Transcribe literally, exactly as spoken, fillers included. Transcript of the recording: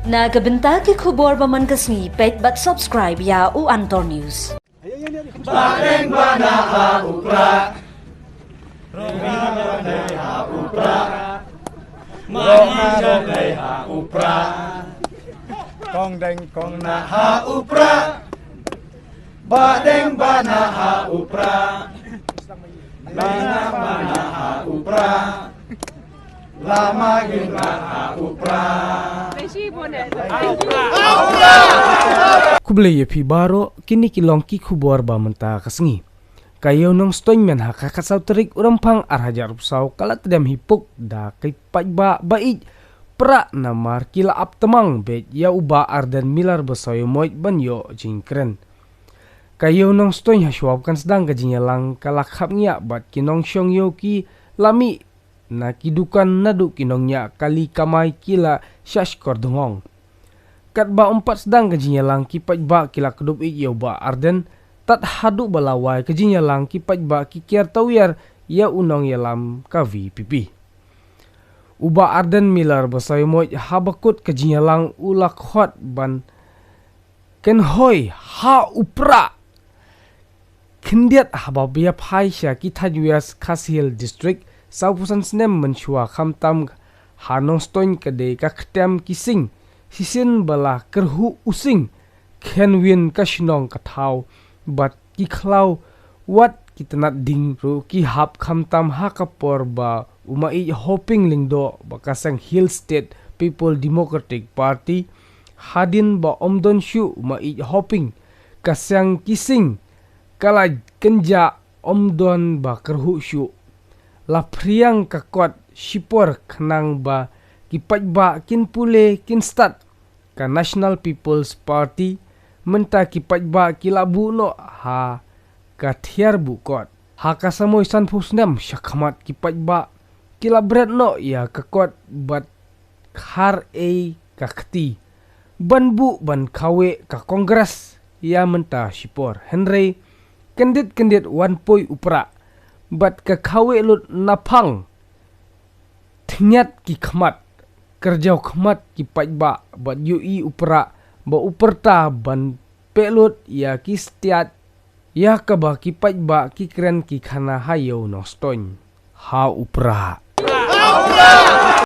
Na ka bynta ki khubor ba man ka sngi, peit bad subscribe ïa u Antor News. Ba deng ba na ha u Prah. Rong ha u Prah. Ma ni ja dei ha u Prah. Kong deng kong na ha u Prah. Ba deng ba na ha u Prah. Ba na ba na ha u Prah. Lama gin ba ha u Prah. Khublei ïa phi baroh, kine ki long ki khubor ba mynta ka sngi. Ka Ïew Nongstoiñ mynha ka khatsaw tarik u Rymphang ar hajar arphew saw ka la tdem hi puk da ki paidbah ba ïeit prah namar ki la ap tmang beit ïa u Bah Ardent Miller Basaiawmoit ban ïoh jingkren. Ka Ïew Nongstoiñ ha shuwa ba kan sdang ka jingïalang ka la khapngiah bad ki nongshong ïew ki la mih na ki dukan naduh ki nongñiah kali kamai ki la shah shkor dngong. Katba ym pat sdang ka jingïalang ki paidbah ki la kdup ïeit ïa u Bah Ardent, tad haduh ba la wai ka jingïalang ki paidbah ki kiar tawiar ïa u nongïalam ka V P P. U Bah Ardent Miller Basaiawmoit haba kut ka jingïalang u la khot ban kynhoi ha u Prah. Khyndiat haba ïaphai sha ki thaiñ West Khasi Hills District, sawphew san snem mynshuwa khamtam ha Nongstoiñ ka dei ka ktem ki sing, shisien ba la kyrhuh u sing, khenwin ka shnong ka thaw, bad ki khlaw wat ki tnat ding ruh ki hap khamtam ha ka por ba u Maieit Hoping Lyngdoh ba ka seng Hill State People Democratic Party, hadien ba ym don shuh u Maieit Hoping, ka seng ki sing ka la kynjah ym don ba kyrhuh shuh. La phriang ka kot shipor khnang ba ki paidbah kin pule kin stad ka National People's Party, mynta ki paidbah ki la buh noh ha ka thiar buh kot. Ha ka samoi sanphew snem shakhmat ki paidbah ki la bret noh ïa ka kot bad khar ei ka kti ban buh ban khawieh ka Congress ïa mynta shipor. Hynrei kyndit kyndit wan poi u Prah bad ka khawieh lut naphang thngiat ki khmat, kyrjaw khmat ki paidbah bad ïohi u Prah ba u pyrta ban pehlut ïa ki stiat ïa kaba ki paidbah ki kren ki khana ha Ïew Nongstoiñ. Ha u Prah.